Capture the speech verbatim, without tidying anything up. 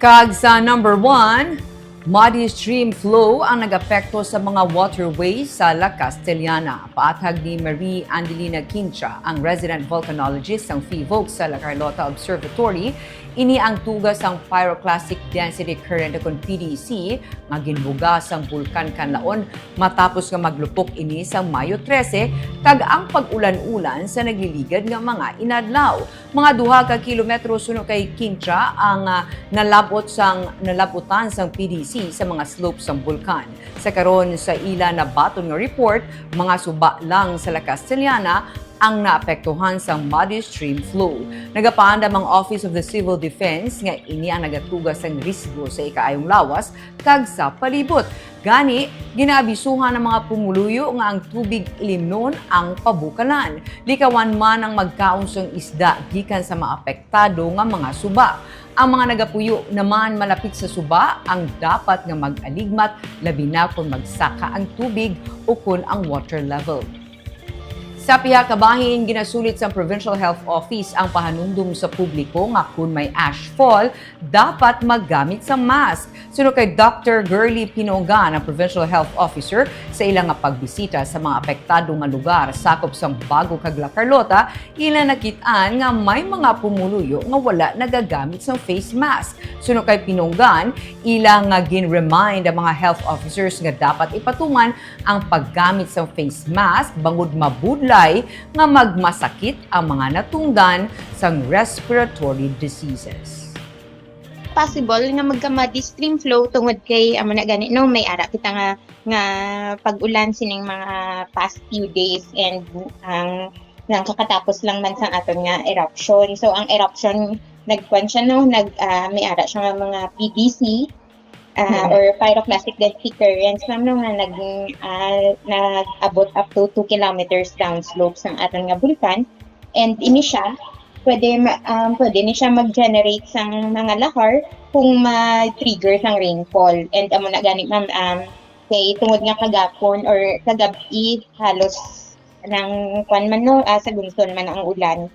Kag sa number one, muddy stream flow ang nag-apekto sa mga waterways sa La Castellana. Paathag ni Marie Angelina Quincha, ang resident volcanologist sang PHIVOLCS sa La Carlota Observatory, ini ang tuga sang pyroclastic density current ukon P D C nga ginbuga sang Bulkan Kanlaon matapos nga maglupok ini sa Mayo trese, kag ang pag-ulan-ulan sa nagliligad nga mga inadlaw. Mga duha ka kilometro suno kay Quincha ang, ah, nalabot sang, nalabutan sang P D C sa mga slope sang bulkan. Sa karon, sa ila nabaton nga report, mga suba lang sa La Castellana ang naapektuhan sang muddy stream flow. Nagapaandam ang Office of the Civil Defense nga ini ang nagatuga sang risgo sa ikaayong lawas kag sa palibot. Gani, ginaabisuhan ang mga pumuluyo nga ang tubig ilimnon ang pabukalan. Likawan man ang magkaon sang isda gikan sa maapektado nga mga suba. Ang mga nagapuyo naman malapit sa suba ang dapat nga mag-aligmat, labi na kon magsaka ang tubig o kon ang water level. Sa pihak ka bahin, ginasulit sang Provincial Health Office ang pahanumdom sa publiko nga kon may ashfall, dapat maggamit sa mask. Suno kay Doctor Girly Pinongan, ang Provincial Health Officer, sa ila nga pagbisita sa mga apektado nga lugar sakop sang Bago kag La Carlota, ila nakit-an nga may mga pumuluyo nga wala nagagamit sang face mask. Suno kay Pinongan, ila nga gin-remind ang mga health officers nga dapat ipatuman ang paggamit sang face mask bangod mabudlay nga magmasakit ang mga natungdan sang respiratory diseases. Possible nga magka-muddy stream flow tungod kay amo na gani, no, may ara kita nga, nga pag-ulan sining mga past few days and ang, ang kakatapos lang man sang aton nga eruption. So, ang eruption, nagkuan siya, no, nag, ah, may ara siya nga mga P D C, ah, Mhm. or pyroclastic density currents, ma'am, no, nga nag, ah, nag-abot up to two kilometers downslope sang aton nga bulkan. And ini siya, pwede ma-, um, pwede ni siya mag-generate sang mga lahar kung ma-trigger sang rainfall. And amo na gani, ma'am, um, kay tungod nga kagapon or kagabi, halos nang kwan man, no, ah, sa Gunson man ang ulan.